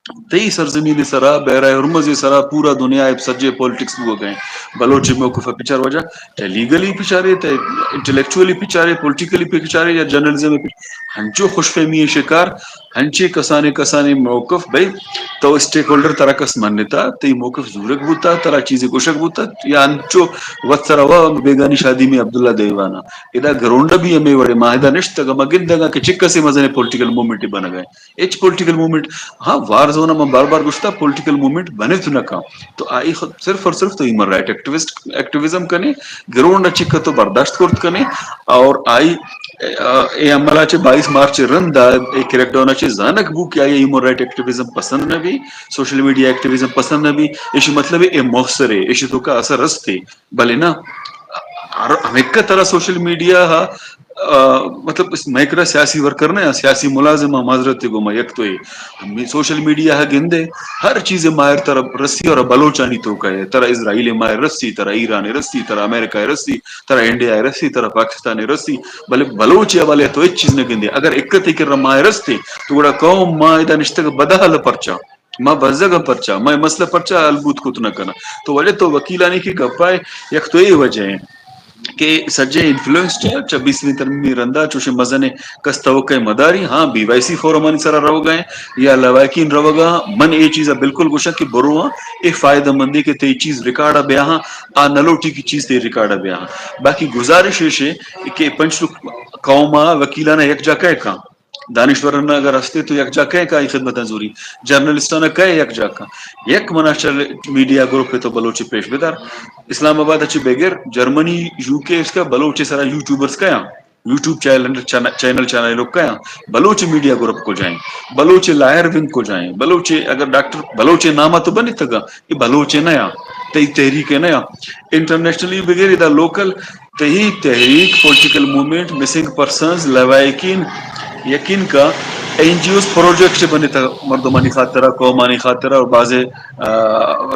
تئی سرزمین ءِ سرا، بحیرہ ہرمز ءِ سرا، پورا دنیا ءِ سجے پالیٹکس بوگ ءَ ایں۔ بلوچ ءِ موقف ءَ پچار، واجہ، چاہے لیگلی پچارے، چاہے انٹلیکچولی پچارے، پولیٹیکلی پچارے یا جرنلزم ءَ پچ-، ہنچو خوش فہمی ءِ شکار، ہنچیں کسانیں کسانیں موقف، بھئی، تو اسٹیک ہولڈر، ترا کس منتا، تئی موقف زورگ بوتا، ترا چیزے گوشگ بوتا، یا انچو وت سرا وا بیگانی شادی میں عبداللہ دیوانہ۔ ادا گرونڈ بھی ہمے وڑے، ما ادا نشتگ، ما گندگا کہ چکسے مزنیں پولیٹیکل موومنٹ بنگا ایں۔ ہچ پولیٹیکل موومنٹ، ہاں، وار زون ءَ من بار بار گوشتا، پولیٹیکل موومنٹ بنت نہ کن۔ تو آئی خود صرف اور صرف تو ہیومن رائٹ ایکٹیوسٹ، ایکٹیوزم کنے، گرونڈ ءَ چک تو برداشت کرت کنے، اور آئی، اے، اے عمل ءَ چہ بائیس مارچ ءَ رند ءَ اے کریک ڈاؤن ءَ چہ زانگ بو کہ آئی ہیومن رائٹ ایکٹیوزم پسند نہ بی، سوشل میڈیا ایکٹیوزم پسند نہ بی، ایشی مطلب اے موثر ہے، ایشی تو کا اثر رستے۔ بلے نا، ہر ہمیکہ ترا سوشل میڈیا ہا، آ، مطلب، اس مئے کرا سیاسی ورکر نہ، سیاسی ملازم ہم حضرت گو ما یک تو اے۔ ہمیں سوشل میڈیا ہا گندے، ہر چیز ماہر ترا رسی اور بلوچانی تو کا ہے۔ ترا اسرائیل ماہر رسی، ترا ایران رسی، ترا امریکہ رسی، ترا انڈیا رسی، ترا پاکستان رسی۔ بلے بلوچ یا بلے تو ہچ چیز نہ گندے۔ اگر اکتے کر ماہر رستے، تو گڑا قوم ما ادا نشتگ بدحال پرچا؟ ما بزگ ءَ پرچا؟ ما اے مسئلہ پرچا حل بوت کت نہ کناں؟ تو واجہ تو وکیلانی کہ گپا ہے، یک تو اے وجہ ہے کہ سجے انفلوئنسڈ ہے، چہ بیسویں ترمیمی رندا چوشیں مزنیں کس توقع مداری، ہاں، بی وائی سی فورمانی سرا روگا ہیں یا لواحقین روگا، من اے چیزا بالکل گوشاں کہ برواں، اے فائدہ مندی کہ تئی چیز ریکارڈا بیاہاں، آ نلوٹی کی چیز تئی ریکارڈا بیاہاں۔ باقی گزارش ایش ہے کہ پنچ قوما وکیلانا یک جا کئے کاں، دانشوران اگر ہستے تو یک جا کئے کائی خدمتاں زوری، جرنلسٹان کئے یک جا کاں، یک مناشر میڈیا گروپ تو بلوچ پیش بدار۔ اسلام آباد چہ بغیر جرمنی، یو کے اس کا بلوچ سرا یوٹیوبرز کیا، یوٹیوب چینل، چینل، چینل لوگ کیا، بلوچ میڈیا گروپ کو جائیں، بلوچ لائر ونگ کو جائیں، بلوچ اگر ڈاکٹر بلوچ نام تو بنی تگا، یہ بلوچ نیا، تئی تحریک نیا، انٹرنیشنلی بغیر ادا لوکل تئی تحریک، پولیٹیکل موومنٹ، مسنگ پرسنز، لواحقین، یقین کا این جی اوز پروجیکٹ بنتا مردمانی خاطرا، قومانی خاطرا اور بعض، آ،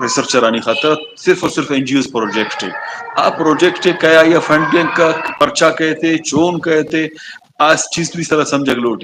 ریسرچرانی خاطرا، صرف اور صرف این جی اوز پروجیکٹ ہے۔ آ پروجیکٹ کیا یا فنڈنگ کا پرچا کہتے، چون کہتے، آ چیز بھی سرا سمجھگ لوٹی۔